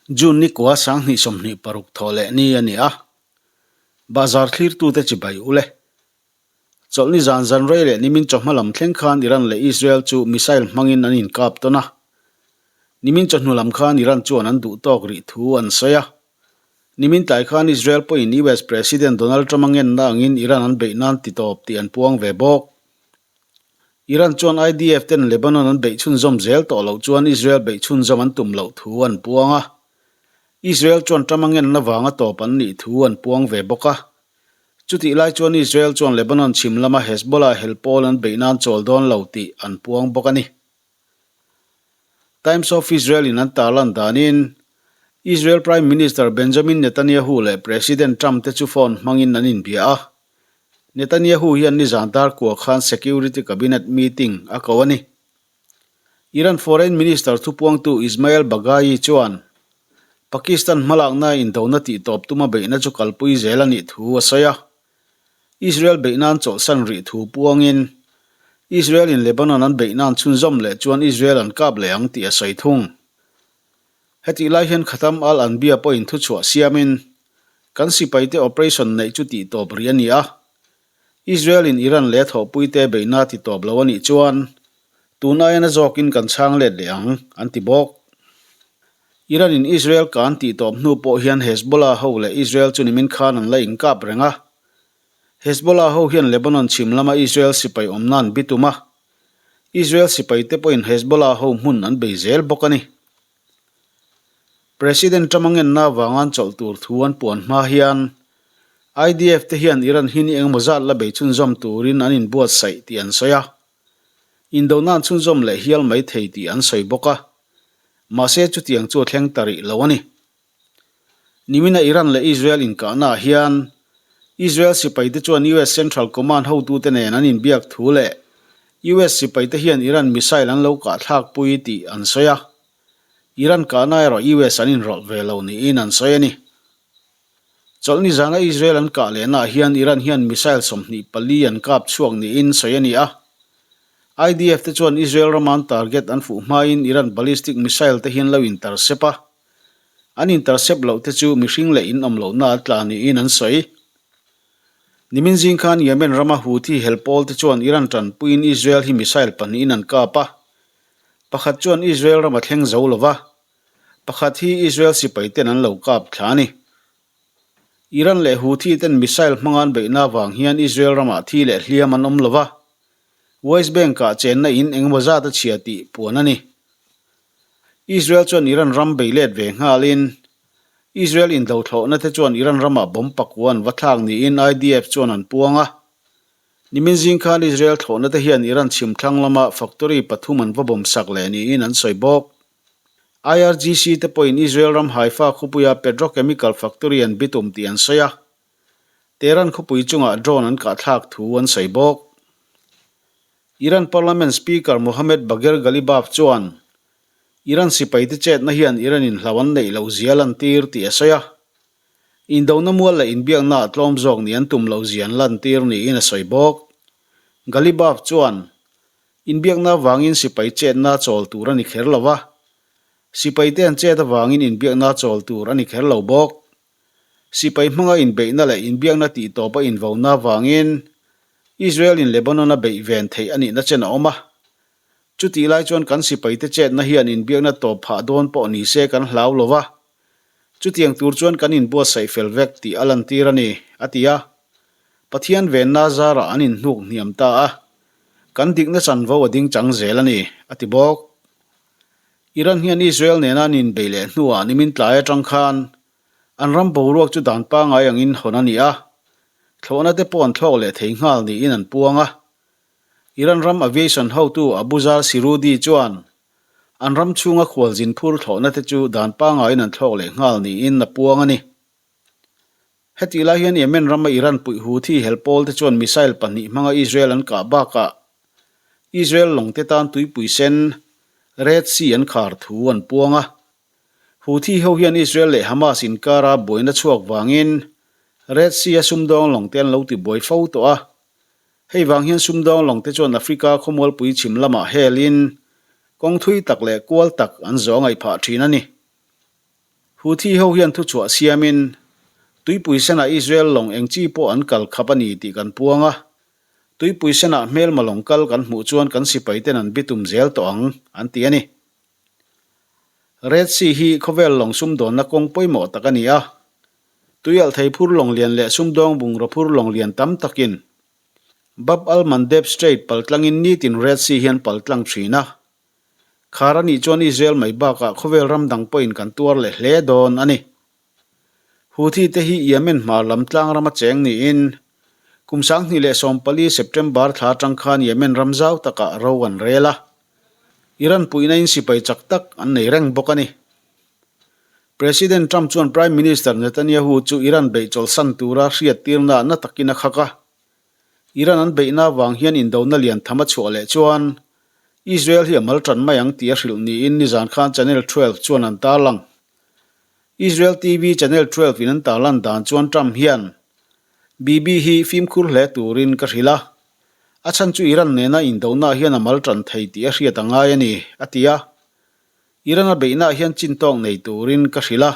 June ni kua 2026 thawh leh ni a ni a, Bazar thlirtute chibai ule. Chawlhni zan zan rei leh nimin chawhma lam thleng khan Iran leh Israel chu missile hmangin an inkap tawn a. Nimin chawhnu lam khan Iran chuan an duh tawk rih thu an sawi a. Nimin tlai khan Israel pawhin US President Donald Trump a ngenna angin Iran an beih nan ti tawp tih an puang ve bawk. Iran chuan IDF ten Lebanon an beih chhunzawm zel tawh loh chuan Israel beih chhunzawm an tum loh thu an puang a. Israel chuan Trump a ngenna vanga tawp an nih thu an puang ve bawk a. Chutih lai chuan Israel chuan Lebanon chhim lama Hezbollah hel pawl an beih nan chawl dawn lo tih an puang bawk a ni. Times of Israel in an tarlan danin, Israel Prime Minister Benjamin Netanyahu leh President Trump te chu phone hmangin an inbia a. Netanyahu hian nizan dar kua khan Security Cabinet meeting a ko a ni. Iran Foreign Minister thupuangtu Ismail Baghaei chuan Pakistan hmalakna indona tihtawp tuma beihna chu kalpui zel a nih thu a sawi a. Israel beih nan chawlhsan rih thu puangin, Israel in Lebanon an beih nan chhunzawm leh chuan Israel an kap leh ang tih a sawi thung. Hetih lai hian Khatam al-Anbiya pawhin thuchhuah siamin, Kan sipaite operation neih chu tihtawp rih a ni a, Israel in Iran leh a thawhpuite beihna titawp lo a nih chuan tun aia na zawkin kan chhang let leh ang, an ti bawk. Iran in Israel kan tih tawp hnu pawh hian Hezbollah ho leh Israel chu nimin khan an la inkap reng a. Hezbollah ho hian Lebanon chhim lama Israel sipai awmna an bitum a. Israel sipai te pawhin Hezbollah ho hmun an bei zel bawk a ni. President Trump a ngenna avanga an chawlh tur thu an puan hma hian IDF te hian Iran hi ni engemaw zat la bei chhunzawm turin an inbuatsaih tih an sawi a. Indona an chhunzawm leh hial mai thei tih an sawi bawk a, mahse chutiang chu a thleng ta rih lo a ni. Nimina Iran leh Israel inkahnaah hian Israel sipaite chuan US Central Command hotute nen an inbiak thu leh US sipaite hian Iran missile an lo kahthlakpui tih an sawi a, Iran kahna erawh US an inrawlh ve lo niin an sawi a ni. Chawlhni zana Israel an kah lehnaah hian Iran hian missile 24 an kap chhuak niin sawi a ni a. IDF te chuan Israel rama an target an fuh hmain Iran ballistic missile te hian lo intercept a. An intercept loh te chu mihring leh in awm lohna a tla niin an sawi. Nimin zing khan Yemen rama Houthi hel pawl te chuan Iran tanpuiin Israel hi missile pahnihin an kap a. Pakhat chuan Israel rama thleng zo lova. Pakhat hi Israel sipai ten an lo kap thla a ni. Iran leh Houthi ten missile hmanga an beihna avang hian Israel ramah thi leh hliam an awm lo va, West Bank-ah chenna in engemaw zat a chhia tih puan a ni. Israel chuan Iran ram bei let ve nghalin Israel indothlawhna te chuan Iran ramah bomb pakua an va thlak niin IDF chuan an puang a. Nimin zing khan Israel thlawhna te hian Iran chhim thlang lama factory pathum an va bomb sak leh niin an sawi bawk. IRGC te pawhin Israel ram Haifa khawpuia petrochemical factory an bitum tih an sawi a, Tehran khawpui chungah drone an kahthlak thu an sawi bawk. Iran Parliament Speaker Mohammad Bagher Ghalibaf chuan Iran sipaite chetna hian Iran in hlau an neih loh zia lantir tih a sawi a, indona mual leh inbiakna ah tlawm zawk nih an tum loh zia an lantir niin a sawi bawk. Ghalibaf chuan Inbiakna avangin sipai chetna chawl tur a ni kher lo va, sipaite an chet avangin inbiakna chawl tur a ni kher lo bawk. Sipai hmanga inbeihna leh inbiakna tihtawpa invauna avangin Israel-in Lebanon a beih ven theih a nihna chen a awm a. Chutih lai chuan kan sipaite chetna hian inbiakna tawp phah dawn pawh ni se kan hlau lo va, chutiang tur chuan kan inbuatsaih fel vek tih a lantir a ni, a ti a. Pathian venna zarah an inhnuk hniam ta a. Kan dikna chanvo a ding chang zel a ni, a ti bawk. Iran hian Israel nena an inbei leh hnuah nimin tlai atang khan an ram boruak chu dan pangai angin hawn a ni a, thlawhna te pawh an thlawk leh thei nghal niin an puang a. Iran ram aviation hotu Abuzar Sirudi chuan an ram chhunga khualzin phur thlawhna te chu dan pangaiin an thlawk leh nghal niin a puang a ni. Hetih lai hian Yemen rama Iran puih Houthi hel pawl te chuan missile pahnih hmanga Israel an kah bakah Israel lawng te tan tuipui sen, Red Sea, an khar thu an puang a. Houthi ho hian Israel leh Hamas inkara buaina chhuak vangin Red Sea-a sumdawng lawng te an lo tibuai fo tawh a. Hei vang hian sumdawng lawng te chuan Africa khawmualpui chhim lamah helin kawng thui tak leh kual tak an zawh a ngaih phah thin a ni. Houthi ho hian thuchhuah siamin, Tuipui senah Israel lawng eng chi pawh an kal khap a ni tih kan puang a, Tuipui senah hmelma lawng kal kan hmuh chuan kan sipaiten an bitum zel tawh ang, an ti a ni. Red Sea hi khawvel lawng sumdawnna kawng pawimawh tak a ni a, tuialhthei phur lawng lian leh sumdawng bungraw phur lawng lian tam takin Bab al-Mandeb Strait paltlangin nitin Red Sea hian paltlang thin a. Khar a nih chuan Israel mai bakah khawvel ram dang pawhin kan tuar leh hle dawn a ni. Houthi te hi Yemen hmar lam tlang rama cheng niin kum 2014 September thla atang khan Yemen ram zau takah ro an rel a. Iran puihna in sipai chak tak an nei reng bawk a ni. President Trump chuan Prime Minister Netanyahu chu Iran beih chawlhsan tura hriattirna na takin a khak a. Iran an beihna avang hian indona lian tham a chhuah leh chuan Israel hi a mal tan mai ang tih a hrilh niin nizan khan Channel 12 chuan an tarlang. Israel TV Channel 12 in an tarlan dan chuan Trump hian Bibi hi fimkhur hle turin ka hrilh a, a chhan chu Iran nena indona hian a mal tan thei tih a hriat a ngai a ni, a ti a. Iran a beihnaah hian chin tawk nei turin ka hrilh a,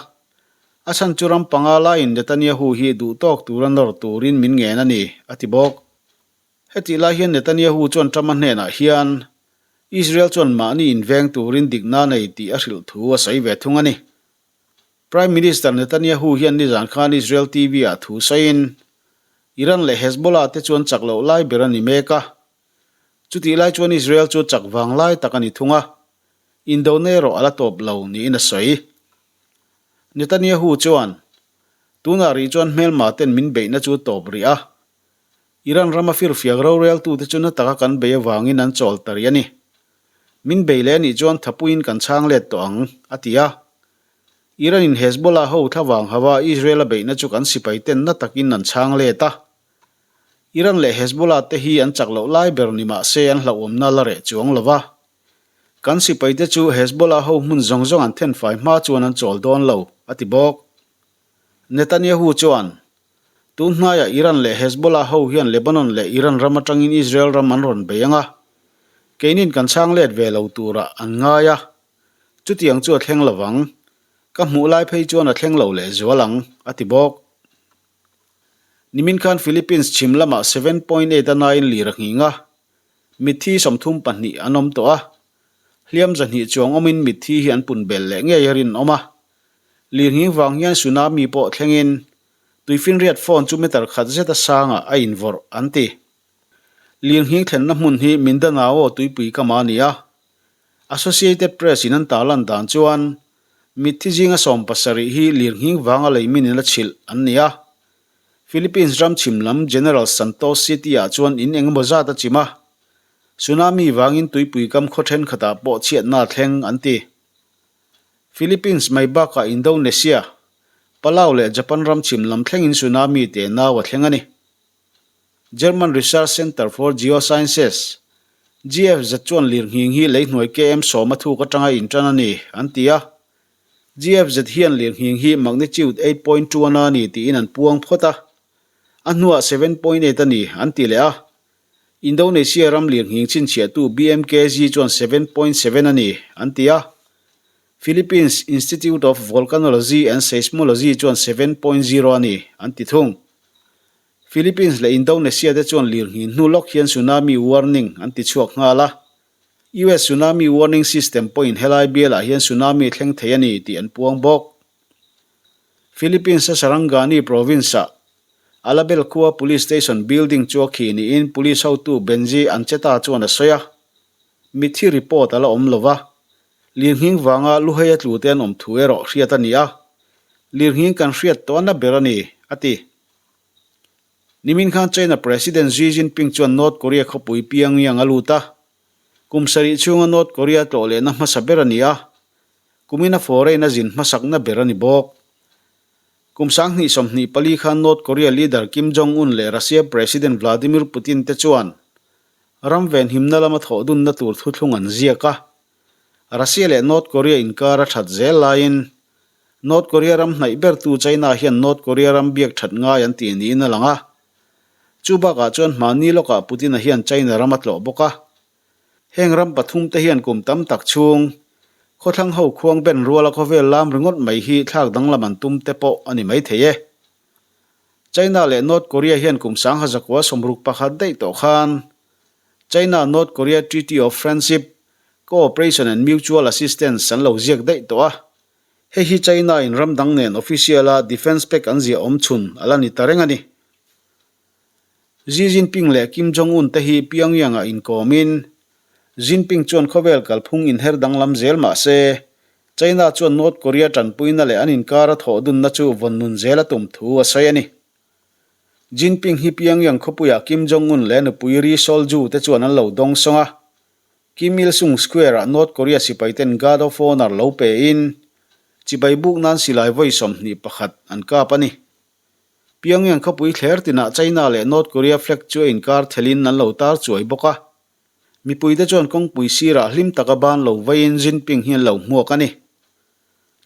a chhan chu ram panga laiin Netanyahu hi duh tawk tura nawr turin min ngen a ni, a ti bawk. Hetih lai hian Netanyahu chuan Trump-a hnenah hian Israel chuan mahni inveng turin dikna nei tih a hrilh thu a sawi ve thung a ni. Prime Minister Netanyahu hian nizan khan Israel TV-ah thu sawiin, Iran leh Hezbollah te chuan chak loh lai ber a ni mek a, chutih lai chuan Israel chu chak vang lai tak a ni thung a, Indona erawh a la tawp lo niin a sawi. Netanyahu chuan, Tunah rih chuan hmelma ten min beihna chu tawp rih a. Iran rama firfiak roreltute chu na taka kan bei avangin an chawl ta rih a ni. Min bei leh anih chuan thapuiin kan chhang let tawh ang, a ti a. Iran-in Hezbollah ho thlavang hava Israel a beihna chu kan sipai ten na takin an chhang let a. Iran leh Hezbollah te hi an chak loh lai ber ni mah se an hlauhawmna la reh chuang lo va. Kan sipaite chu Hezbollah ho hmun zawng zawng an thenfai hma chuan an chawl dawn lo, a ti bawk. Netanyahu chuan, Tun hnaiah Iran leh Hezbollah ho hian Lebanon leh Iran ram atangin Israel ram an rawn bei ang a, keinin kan chhang let ve lo turah an ngai a, chutiang chu a thleng lo vang. Ka hmuh lai phei chuan a thleng lo lehzual ang, a ti bawk. Nimin khan Philippines chhim lamah 7.8 a naiin lir a nghing a, Mitthi 32 an awm tawh a, hliam 200 chuang awmin mitthi hi an pun belh leh ngei a rinawm a. Lirnghing vang hian tsunami pawh thlengin tuifinriat phone chu meter khat zeta sangah a invawrh an ti. Lirnghing thlenna hmun hi Mindanao tuipui kama a ni a. Associated Press in an tarlan dan chuan mitthi zinga 70 hi lirnghing vanga leimin in a chhilh an ni a. Philippines ram chhim lam General Santos City-ah chuan in eng emaw zat a chim a, tsunami vangin tuipui kam khaw thenkhatah pawh chhiatna a thleng an ti. Philippines mai bakah Indonesia, Palau leh Japan ram chhim lam thlengin tsunami te nau a thleng a ni. German Research Center for Geosciences, GFZ chuan lirnghing hi leihnuai KM sawma thuk atanga intan a ni an ti a. GFZ hian lirnghing hi magnitude 8.2 a na a ni tiin an puang phawt a, a hnuah 7.8 a ni an ti leh a. Indonesia ram lirnghing chhinchhiahtu BMKG chuan 7.7 a ni an ti a. Philippines Institute of Volcanology and Seismology chuan 7.0 a ni an ti thung. Philippines leh Indonesia te chuan lirnghing hnu lawk hian tsunami warning an ti chhuak nghal a. US Tsunami Warning System pawhin helai bialah hian tsunami thleng thei a ni tih an puang bawk. Philippines-a Sarangani province-ah Alabel khua Police Station building chu a khi niin Police hotu Benji Ancheta chuan a sawi a. Mitthi report a la awm lo va, lirnghing vanga luhei a tlu te an awm thu erawh hriat a ni a, lirnghing kan hriat tawhna ber a ni, a ti. Nimin khan China President Xi Jinping chuan North Korea khawpui Pyongyang a lut a, kum sarih chhunga North Korea tlawh lehna hmasa ber a ni a, kumina foreign a zin hmasakna ber a ni bawk. Kum 2024 khan North Korea leader Kim Jong-un leh Russia President Vladimir Putin te chuan ram venhimna lama thawh dunna tur thuthlung an ziak a, Russia leh North Korea inkar a that zel laiin North Korea ram hnaih bertu China hian North Korea ram biak that ngai an tih niin a lang a. Chu bakah chuan hmahni lawkah Putin-a hian China ram a tlawh bawk a. Heng ram pathum te hian kum tam tak chhung. Khawthlang ho khuang ben ruala khawvel lam ringawt mai hi thlak danglam an tum te pawh a ni maithei e. China leh North Korea hian kum sangha zakua 61 daih tawh khan China-North Korea Treaty of Friendship, Cooperation and Mutual Assistance an lo ziak daih tawh a. Hei hi China-in ram dang nen official-a defence pact an ziah awm chhun a la ni ta reng a ni. Xi Jinping leh Kim Jong-un te hi Pyongyang-ah inkawmin, Jinping chuan khawvel kalphung inher danglam zel mah se, China chuan North Korea tanpuina leh an inkara thawhdunna chu vawn nun zel a tum thu a sawi a ni. Jinping hi Pyongyang khawpuiah Kim Jong-un leh nupui Ri Sol-ju te chuan an lo dawng sawng a. Kim Il-sung Square-ah North Korea sipaiten Guard of Honor lo pein, chibai buk nan silai vawi 21 an kap a ni. Pyongyang khawpui thler tinah China leh North Korea flag chu a inkar thelin an lo tar chuai bawk a. Mipuite chuan kawngpui sirah hlim taka ban lo vaiin Jinping hi an lo hmuak a ni.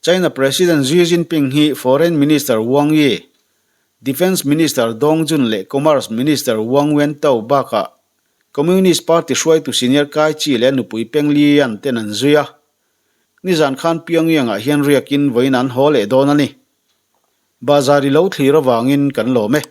China President Xi Jinping hi Foreign Minister Wang Yi, Defence Minister Dong Jun leh Commerce Minister Wang Wentao bakah Communist Party hruaitu senior Kai Chi leh nupui Peng Liyuan ten an zui a. Nizan khan Pyongyang-ah hian riakin vawiin an haw leh dawn a ni. Bazar i lo thlir avangin kan lawm e.